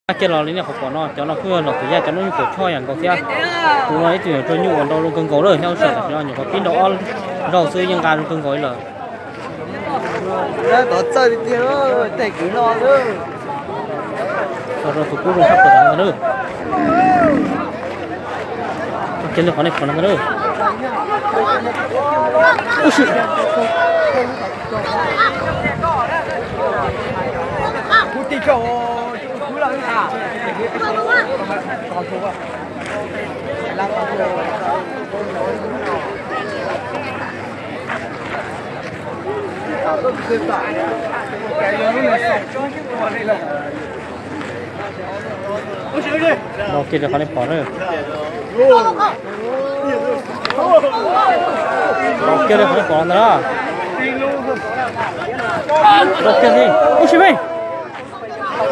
Kiag los li nej qhov pom no, cov no kuj yog los tus yaj cov no nyuj kaum choj yam nkaus thiab. Tus no ib tug nyuam rau nyuj uas ntau zoo kawg nkaus lawm, nyob sawv daws no nyuam qhuav pib nrau ob zaug xwb yeej nqa zoo kawg nkaus li lawm. Txawj tiag tiag, tej kwv no. Rau tus kub zoo tshaj plaws ntag na. Kiag li qhov nej pom no ntag na. Los kiag li qhov nej pom na. Los kiag li qhov nej pom ntag na. Los kiag li. Ub si me.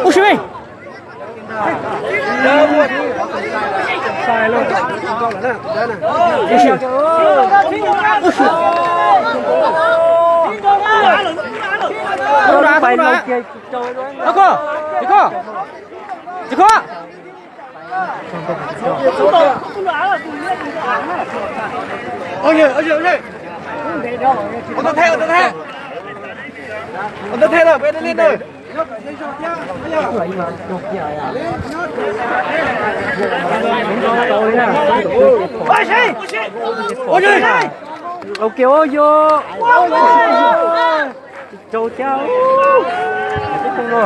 Ub si me. Ub si. Ub si. Tau da, tau da. Tsis kho, tsis kho, tsis kho. Ua kiag ua yog. Tsis rau thiab. Tib tug no.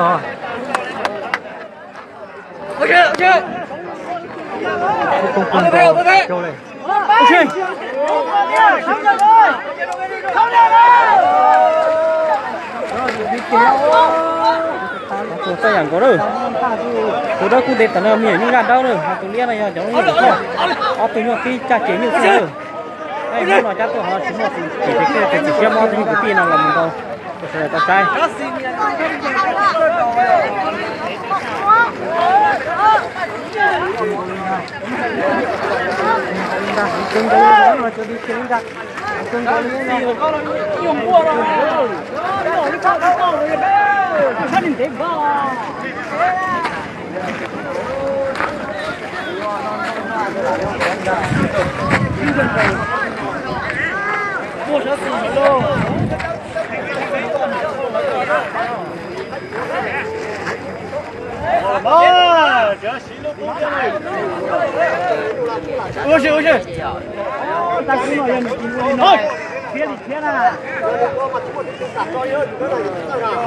Tus txaj yam nkaus lawm. Tus dawb kuj ntev tas no, me nyuam nyuj zaj dawb lawm, ho tus liab no yog cov nyuj, ob tug nyuj tib caj ces nyuj xwb lawm. Hnub no cab tuaj ho tsis muaj tus txiv, tus txiv siab mob tus nyuj kwv tij no los mus nkaus rau sawv daws tau saib. Ua si, ua si.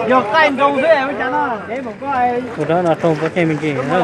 Yog qaij nroo xwb ua cas no, dev npaum koj. Tus dawb no raug pob ceg me ntsis na.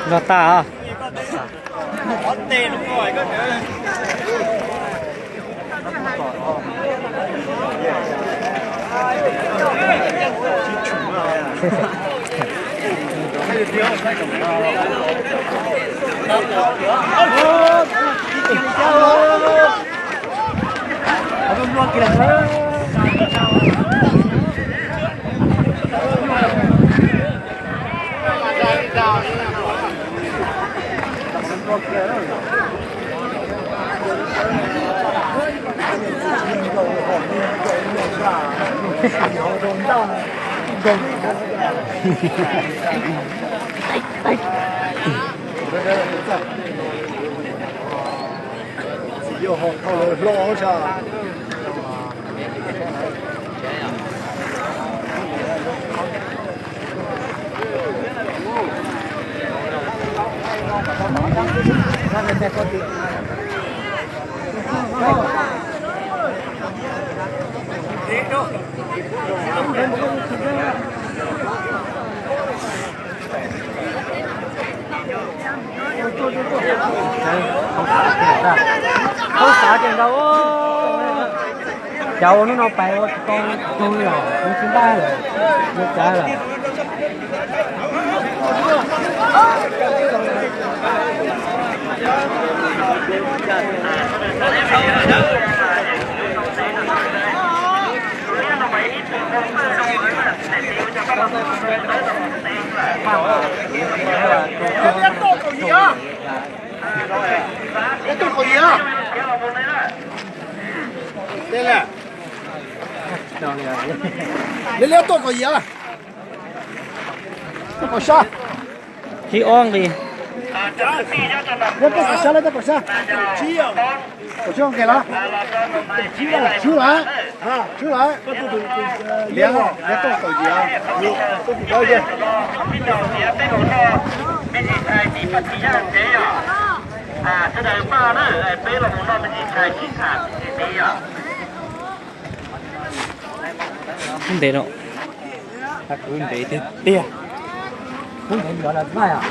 Nrog tag. Tau xav ces ntau. Cov ua hnub no pais ua tsis tau tug li os, kuv tsis npaj lawm, yuav tsav lawm. Liab tuaj kaum yim, tuaj kaum sab. Tsib ob nqi. Liab tuaj kaum sab, liab tuaj kaum sab. Kaum tsib nqi los? Tsib lawm, tsib lawm. Liab, liab tuaj kaum yim. Ntev no, kuv ntev tiag tiag. Kuv ntev npaum no tsis maj os.